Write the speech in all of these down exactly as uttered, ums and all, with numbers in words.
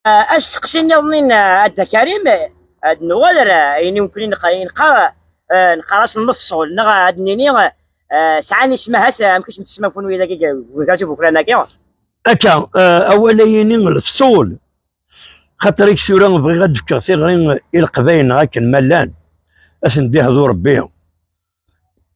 Asteqsi nniḍen, a Dda Karim, ad nuɣal ar ayen i nekkni neqqa-, neqqar, eh, neqqar-asen lefṣul, neɣ ad nini, eh, sɛan isem ahat, eh, amek i sen-tsemma kunwi dagi deg ugergaz ubuklan-agi? Akka, eh, awal-ayini lefṣul, xaṭer-ik tura bɣiɣ ad d-fkeɣ tiɣri i Leqbayel neɣ akken ma llan, ad sen-d-ihdu Rebbi.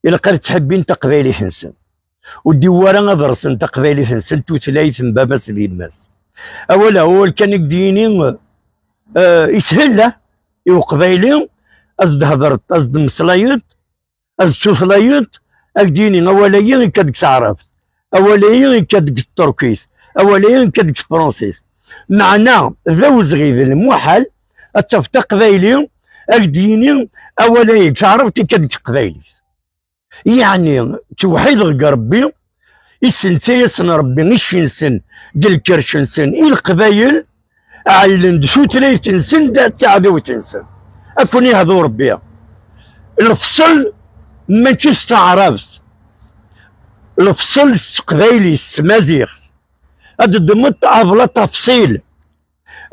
Ilaq ad ttḥibbin taqbaylit-nsen. Ur d-iwwi ara ad rsen taqbaylit-nsen, tutlayt n baba-s d yemma-s. Awal, awal kan i k-d-yini, eh, ishel, ah, i uqbayli, ad s-d-hedreḍ, ad s-d-mmeslayeḍ, ad s-d-tutlayeḍ, ad k-d-yini awal-agi ikka deg taɛrabt, awal-agi ikka deg tṭurkit, awal-agi ikka deg tefransist. Meɛna d awezɣi, d lmuḥal ad tafeḍ aqbayli ad k-d-yini awal-agi deg taɛrabt ikka deg teqbaylit. Yeɛni, ttewḥideɣ deg Rebbi, isensa-yasen Rebbi icci-nsen d lkerc-nsen i Leqbayel, ɛellen-d tutlayt-nsen d taɛdawt-nsen. Ad ken-ihdu Rebbi. Lefṣel mačči s taɛrabt, lefṣel s teqbaylit, s tmaziɣt. Ad d-ddmeḍ abla tafṣil,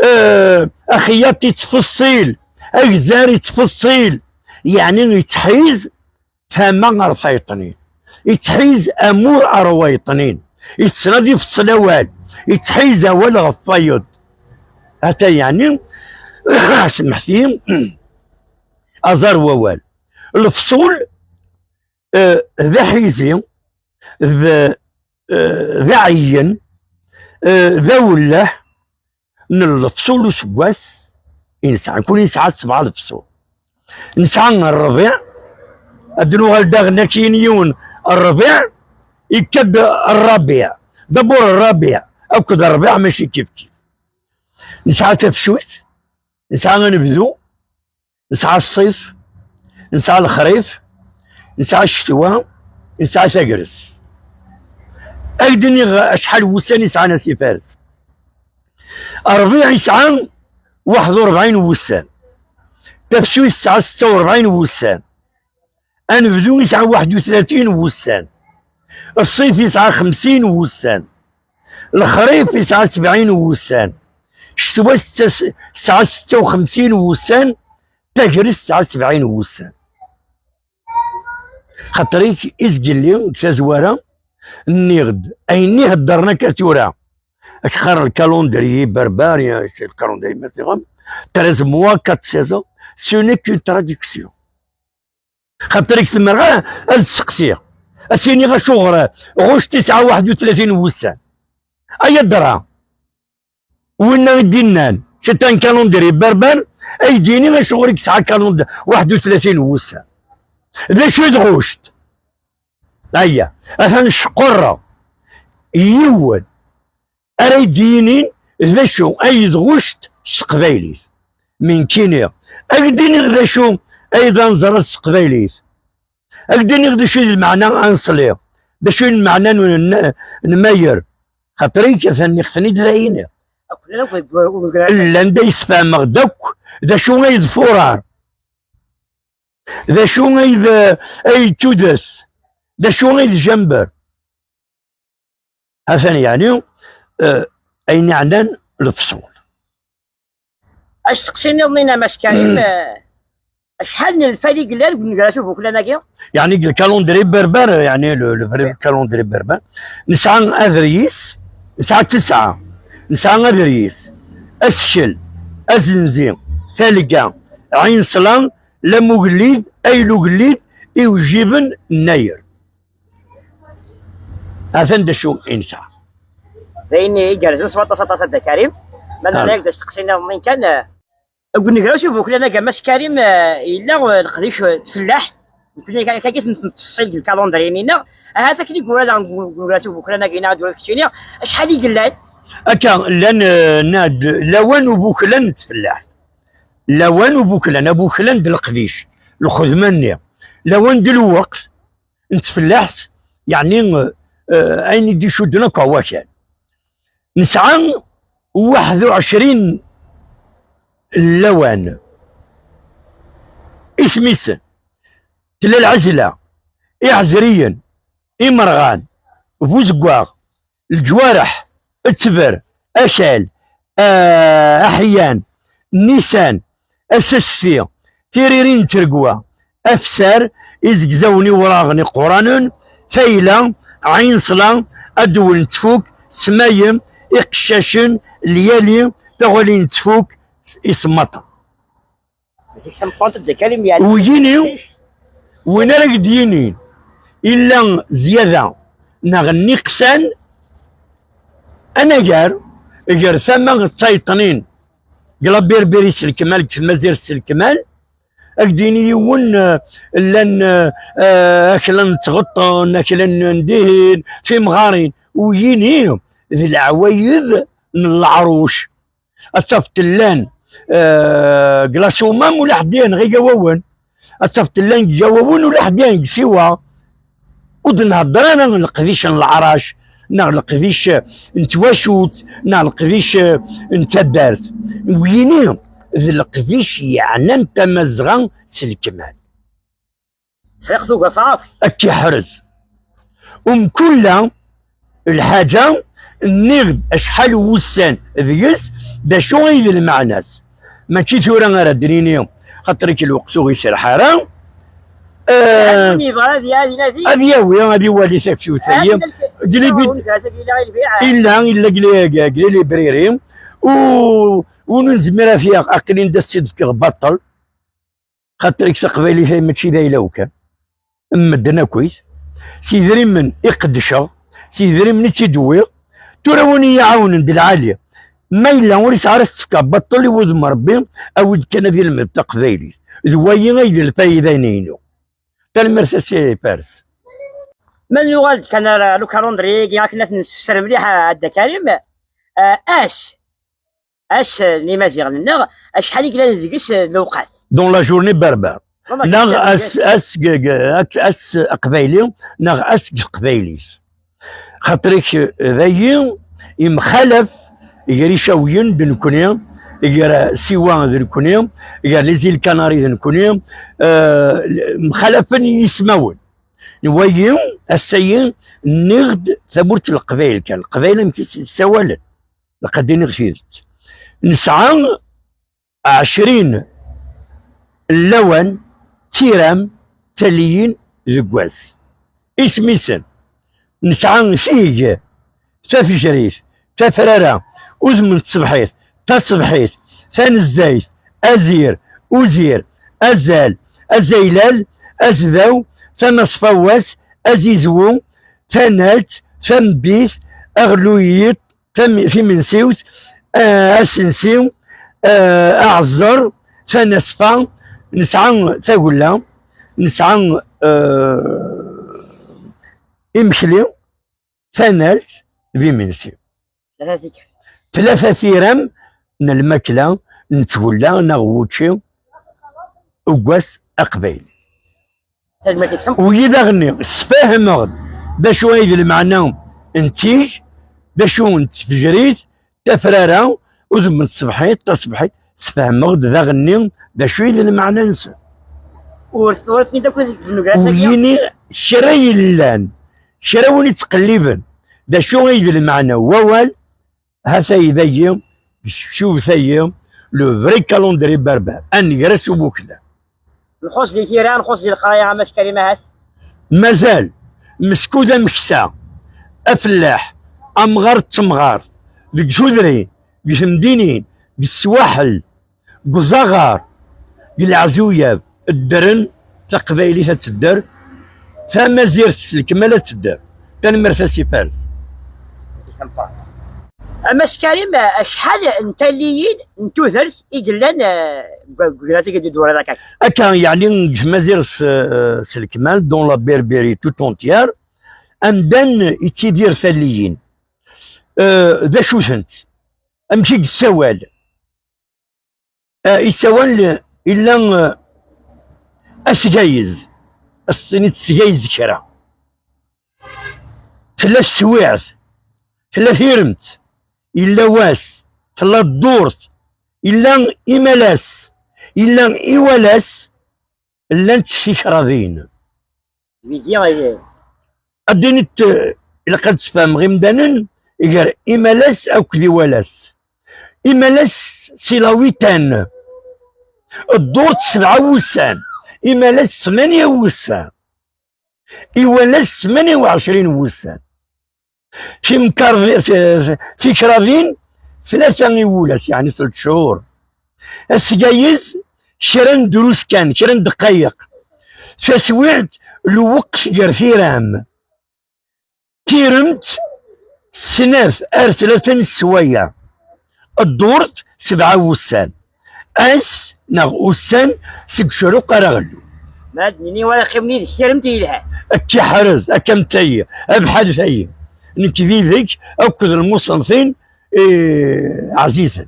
eh, axeyyaṭ ittfeṣṣil, agzar ittfeṣṣil, yeɛni ittḥiz tama ɣer tayeḍnin, ittḥiz amur ɣer wayeḍnin, yessen ad ifeṣṣel awal, ittḥiz awal ɣef wayeḍ. Ata yeɛni, semḥet-iyi, aẓar n wawal. Lefṣul, eh, d aḥizi, d, eh, d aɛeyyen, eh, d awellah n lefṣul useggas i nesɛa. Nekkni nesɛa sebɛa lefṣul. Nesɛa Rrbiɛ, ad nuɣal daɣen akkin yiwen Rrbiɛ, ikka-d Rrabiɛ. Dabur Rrabiɛ akked Rrbiɛ mačči kifkif. Nesɛa tafsut, nesɛa anebdu, nesɛa ṣṣif, nesɛa lexrif, nesɛa ccetwa, nesɛa tagrest. Ad k-d-iniɣ acḥal n wussan i sɛan asif-ines. Rrbiɛ yesɛa waḥed u rebɛin n wussan. Tafsut tesɛa setta u rebɛin n wussan. Anebdu yesɛa waḥed u tlatin n wussan. Ṣṣif yesɛa xemsin n wussan. Lexrif yesɛa sebɛin n wussan. Ccetwa setta-, tesɛa setta u xemsin n wussan. Tagrest tesɛa sebɛin n wussan. Xaṭer-ik, i zgelli deg tazwara, nniɣ-d ayen i heddren akka tura. Ak qqaren le calendrier berbère, ya, c'est le calendrier, mais c'est vrai. Treize mois, quatre saisons, ce n'est qu'une traduction. Xaṭer-ik, zemreɣ ad, ad sseqsiɣ, ad s-iniɣ acuɣer ɣuct tesɛa waḥed u tlatin n wussan. Ay adra, winna i d-innan c'est un calendrier berbère, ay d-yini acuɣer i yesɛa calendrier waḥed u tlatin n wussan. D acu i d ɣuct? Aya, atan cqurreɣ yiwen ara yi-d-yinin d acu ay d ɣuct s teqbaylit. Mi nekkini, ad k-d-iniɣ d acu ay d anẓar s teqbaylit. Ad k-d-iniɣ d acu i d lmeɛna aneṣli, d acu i d lmeɛna n, n, n mayer. Xaṭer-ik atan nniɣ-ten-id d ayen. Llan da yessefhameɣ-d akk d acu ay d furar, d acu ay d, ay d tudes, d acu ay d jamber. Atan yeɛni, eh, ayen yeɛnan lefṣul. Asteqsi nniḍen-ina, Mass Karim, eh, acḥal n lfal i yellan deg unegrasu ubuklan-agi? Yeɛni deg lkalendri berber, yeɛni le, le vrai calendrier berbère, nesɛa aderyis, nesɛa tesɛa, nesɛa aderyis, asekkel, azenzi, talga, ɛinṣla, lamugellid, aylugellid, iwjiben, nnayer. Atan d acu i nesɛa. D ayen igerrzen s waṭas, aṭas, a Dda Karim. Ma nerra-yak-d asteqsi nniḍen kan, eh, deg unegraw s ubuklan-agi, a Mass Karim, eh, yella, eh, leqdic, eh, tfellaḥt. Nekkni ka-, kagi t-, t-, tfeṣṣil deg lkalendri-nni-nneɣ. Ahat akken i yura daɣen deg u-, deg unegraw s ubuklan-agi, neɣ ad d-wali keččini. Acḥal i yellan? Akka, llan, eh, nna-d lawan ubuklan n tfellaḥt. Lawan ubuklan, abuklan d leqdic, lxedma-nni. Lawan d lweqt, n tfellaḥt, yeɛni, eh, ayen i d-icudden akk ɣer wakal. Nesɛa waḥed u ɛecrin n lawan. Isem-isen, tella lɛezla, iɛezriyen, imerɣan, buzeggaɣ, leǧwareḥ, ttber, akal, eh, Aḥeyyan, Nisan, Asasfi, Tiriri n Tregwa, Afsar, Izegzawen Iwraɣen Iquranen, Tayla, Ɛinṣla, Adwel n Tfuk, Smayem, Iqeccacen, Lyali, Taɣulin n Tfuk, Isemmaṭen. Wigini, win ara k-d-yinin illa zzyada neɣ nniqsan anagar gar tama d tayeṭnin deg la Berbérie s lekmal, deg tmazirt s lekmal, ad k-d-yini yiwen, eh, llan, eh, eh, aklan n tɣeṭṭen, aklan n dihin, timɣarin, wigini d leɛwayed n leɛruc. Ad tafeḍ llan, eh, deg la Soummam ula ḥedd yenɣa Igawawen. Ad tafeḍ llan deg Igawawen ula ḥedd yenɣa deg Siwa. Ur d-nhedder ara leqdic n leɛrac, neɣ leqdic n twacult, neɣ leqdic n taddart. Wigini d leqdic yeɛnan tamazɣa s lekmal. Friɣ tugafa akk. Ad k-iḥrez. Umkulla lḥaǧa, nniɣ-d acḥal n wussan deg-s, d acu ay d lmeɛna-s. Mačči tura ara d-nini, xaṭer-ik lweqt ur iserreḥ ara. Eh, win yebɣa ad yawi, ad yawi, ad iwali taktiwt-agi. Illa, illa deg li, deg li libriri. U, u nezmir ad t-yaɣ, aql-in d as-tt-id-fkeɣ baṭel. Xaṭer-ik taqbaylit-a mačči d ayla-w kan. N medden akkit. S yidrimen i qeddceɣ, s yidrimen i tt-id-wwiɣ. Tura win i yi-iɛawnen d lɛali. Ma yella ur yesɛi ara s-tefka baṭel i wudem n Rebbi, awi-d kan ad ilmed taqbaylit. D wayi ay d lfayda-inu. Tanemmirt a Si Fares. Ma nuɣal-d kan ar le calendrier-agi akken ad t-nessefser mliḥ a Dda Karim, eh, ass ass n Imaziɣen-nneɣ, acḥal i yellan deg-s lewqat? Dans la journée berbère. Neɣ ass, ass, ass aqbayli, neɣ ass deg teqbaylit. Xaṭer-ik, dayi, yemxalaf gar Icawiyen d nekni, gar Siwa d nekni, gar les îles Canaries d nekni, eh, mxalafen yismawen. Wayi, ass-ayi, nniɣ-d tamurt n Leqbayel kan. Leqbayel amek i s-ssawalen? Lqad iniɣ tidet. Nesɛa ɛecrin n lawan, tiram, taliyin deg wass. Isem-isen, nesɛa tig, tafejrit, tafrara, udem n tṣebḥit, taṣebḥit, tanezzayt, azir, uzir, azal, azaylal, azdaw, tanaṣfa n wass, azizwu, tanalt, tamebbit, aɣluyiṭ, tam-, timensiwt, eh, asensi, eh, aɛeẓẓer, tanasfa, nesɛa tagella, nesɛa, eh, imekli, tanalt d imensi. Tlata tiram n lmakla n tgella neɣ wučči uggas aqbayli. Tanemmirt-ik. Wigi daɣenni, sfahmeɣ-d d acu ay d lmeɛna n tig, d acu n tfejrit, tafrara, udem n tṣebḥit, taṣebḥit, sfahmeɣ-d daɣenni d acu ay d lmeɛna-nsen. Ur t-, ur ten-id akk deg tebnugraf-agi. Wigini kra yellan, kra win ittqelliben d acu ay d lmeɛna n wawal, ha-t-ay dagi, deg tcubt-agi, le vrai calendrier berbère, anegra s ubukla. Nxuṣ di tira, nxuṣ di leqraya, a Mass Karim, ahat? Mazal, meskud ameksa, afellaḥ, amɣar d temɣart, deg tudrin, deg temdinin, deg sswaḥel, deg uzaɣar, deg leɛzuyab, ddren, taqbaylit ad tedder, tamazirt s lekmal ad tedder. Tanemmirt a Si Fares. A Mass Karim, acḥal n talliyin n tudert i yellan, eh, deg, deg, deg, deg, deg, deg, akka, yeɛni, deg tmazirt, eh, s lekmal, dans la Berbérie tout entière, amdan ittidir talliyin. Eh, d acu-tent? Amek i yessawal? Eh, yessawal illa, eh, asgayez, ad s-tiniḍ tesgayez kra. Tella teswiɛt, tella tiremt, yella wass, tella ddurt, yella imalas, yella iwalas, llant tikraḍin. Wigi ay- Ad d-iniḍ, eh, ilaq ad sfehmeɣ imdanen gar imalas akked iwalas. Imalas si la huitaine, ddurt sebɛa wussan, imalas tmanya wussan, iwalas tmanya uɛecrin wussan. Timkarḍi-, t-, t-, tikraḍin, tlata iwulas, yeɛni telt cchur. Asgayez, kra n drus kan, kra n ddqayeq. Taswiɛt, lweqt gar tiram. Tiremt, snat ar tlata n sswayeɛ. Ddurt, sebɛa wussan. Ass neɣ ussan seg ucruq ar aɣellu. Ma ad nini wara qqimen yid-k tiremt yelhan. Akka ḥrez, akka mtayi, abḥal tayi. Nekk d yid-k akked lmuṣentin, eh, ɛzizen.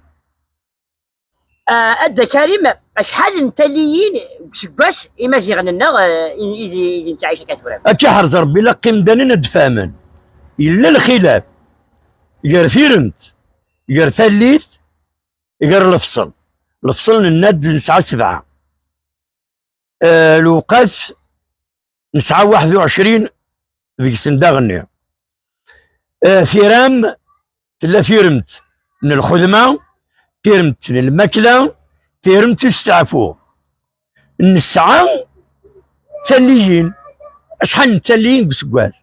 Ah, a Dda Karim, acḥal n talliyin deg useggas imaziɣen-nneɣ, eh, i, i, i, i nettɛic akka tura? Akka ḥrez Rebbi, ilaq imdanen ad d-fahmen. Yella lxilaf gar tiremt, gar tallit, gar lefṣel. Lefṣel nenna-d nesɛa sebɛa. Eh, lewqat nesɛa waḥed u ɛecrin deg-sen daɣenni. Eh, tiram, tella tiremt n lxedma, tiremt n lmakla, tiremt n usteɛfu. Nesɛa talliyin. Acḥal n talliyin deg useggas?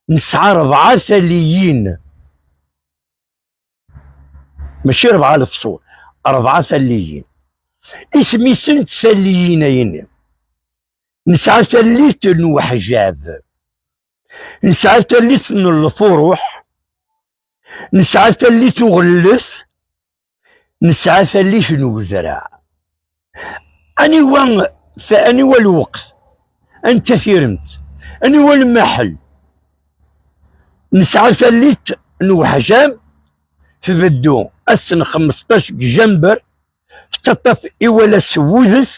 Nesɛa rebɛa talliyin. Mačči rebɛa lefṣul, rebɛa talliyin. Isem-isent talliyin-ayini. Nesɛa tallit n uḥjab. Nesɛa tallit n lfuruḥ. Nesɛa tallit uɣellet. Nesɛa tallit n uzraɛ. Aniwa, aniwa lweqt? Anta tiremt? Aniwa lmaḥel? Nesɛa tallit n uḥjam, tbeddu ass n xmesṭac deg jamber, tettaṭṭaf iwalas n wudes,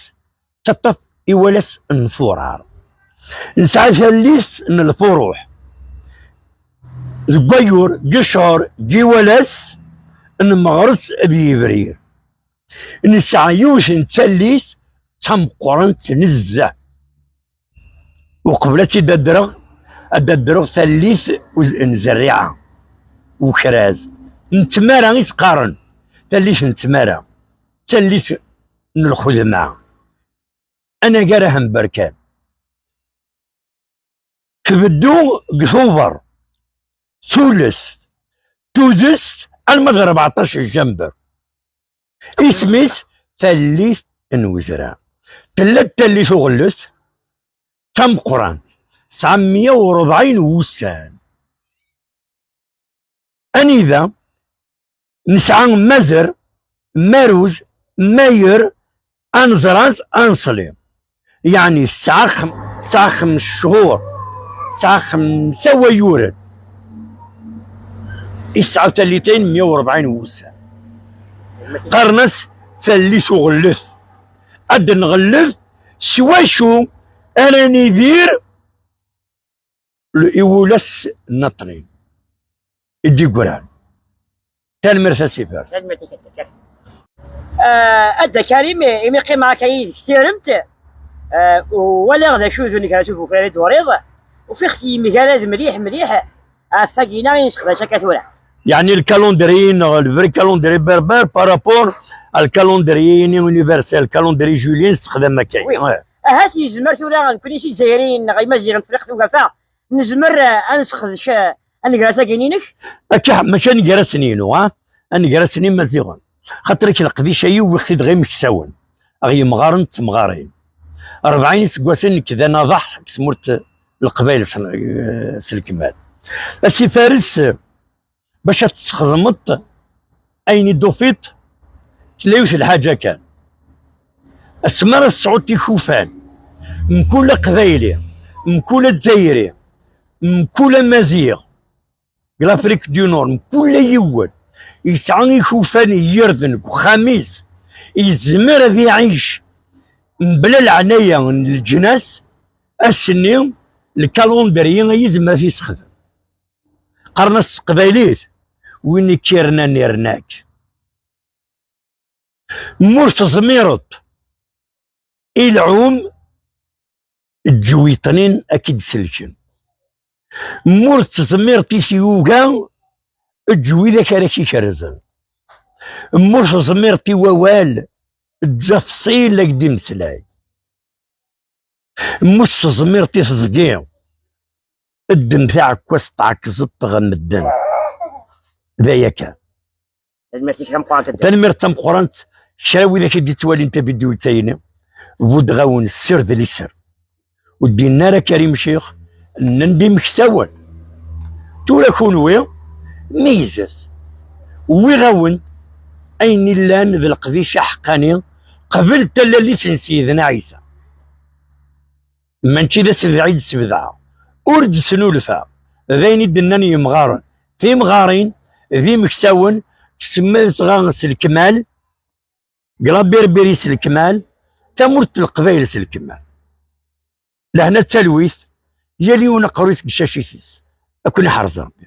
tettaṭṭaf iwalas n furar. Nesɛa tallit n lfuruḥ. Deg wayyur, deg cchur, deg iwalas n meɣres d yebrir. Nesɛa yiwet n tallit d tameqqrant nezzeh. Uqbel ad tt-id-adreɣ, ad adreɣ tallit n zerriɛa, ukraz, n tmara i s-qqaren, tallit n tmara, tallit n lxedma, anagar ahember kan. Tbeddu deg Tubeṛ, tules, tudest, alma d rbeɛṭac jamber. Isem-is tallit n uzra. Tella-d tallit uɣellet, d tameqqrant, tesɛa meyya u rebɛin wussan. Anida nesɛa Mazer, Maruz, Mayer, Aneẓraz, Aneṣli. Yeɛni tesɛa xem-, tesɛa xems cchur, tesɛa xemsa wayuren. Yesɛa tallit-ayin meyya u rebɛin wussan. Qqaren-as tallit uɣellet. Ad nɣellet s wacu ara nidir l-, i wulas n Naṭnin i d-yeggran. Tanemmirt a Sifers. Tanemmirt-ik a Dda Karim. Ah, a Dda Karim, imi qqimeɣ akka yid-k tiremt, ah, u walaɣ d acu d unegra s ubukrari d-turiḍ, ufiɣ-t yemgarad mliḥ, mliḥ ɣef wagina i nesseqdac akka tura. Yeɛni le calendrier-nneɣ, le vrai calendrier berbère par rapport à le calendrier universel, le calendrier julien nessexdam akka. Oui. Ouais. Ahat yezmer tura nekkni s Izzayriyen neɣ Imaziɣen n Tefriqt Ugafa nezmer, eh, ad nesxedec, eh, anegra-agi-inek? Akka, mačči anegra-sen-inu, ha? Anegra-sen Imaziɣen. Xaṭer-ik leqdic-ayi uwiɣ-t-id ɣer imeksawen, ɣer yemɣaren d temɣarin. Rebɛin iseggasen nekk d anaḍaḥ deg tmurt n Leqbayel s, eh, s lekmal. Asifares, bac ad tesxedmeḍ ayen i d-tufiḍ, tella yiwet lḥaǧa kan. Asmi ara tesɛuḍ ikufan, mkul aqbayli, mkul azzayri, mkul amaziɣ, deg l'Afrique du Nord, mkul yiwen yesɛa ikufan n yirden deg uxxam-is, yezmer ad iɛic mebla leɛnaya n leǧnas, ass-nni lkalendriye ay yezmer ad t-yessexdem. Qqaren-as s teqbaylit, win i k-irnan irna-k. Ma ur tezmireḍ i lɛum, eǧǧ wi yeṭnin ad k-id-selken. Ma ur tezmireḍ i tyuga, eǧǧ widak ara k-ikerrzen. Mmu tezmirt i wawal, ǧǧa tfṣil ad k-d-imeslay. Mmu tezmirt i teẓgi, ddem taɛekkazt tɛekkzeḍ-t ɣer medden. D aya kan. Tanemmirt-ik tameqqrant a dda. Tanemmirt tameqqrant. Kra widak i d-ittwalin tabidyut-ayini, buddeɣ-awen ssir d liser. Ur d-yenna ara Karim Cix, nnan-d imeksawen. Tura kunwi, meyyzet. Wwiɣ-awen ayen illan d leqdic aḥeqqani, qbel talalit n Sidna Ɛisa. Mačči d asedɛi i d-sebdɛeɣ. Ur d-snulfaɣ. D ayen i d-nnan yemɣaren. Timɣarin d imeksawen, ttmeẓɣa s lekmal, deg la Berbérie s lekmal, tamurt n Leqbayel s lekmal. Lehna d talwit, yal yiwen aqerru-is deg tcacit-is. Ad ken-iḥrez Rebbi.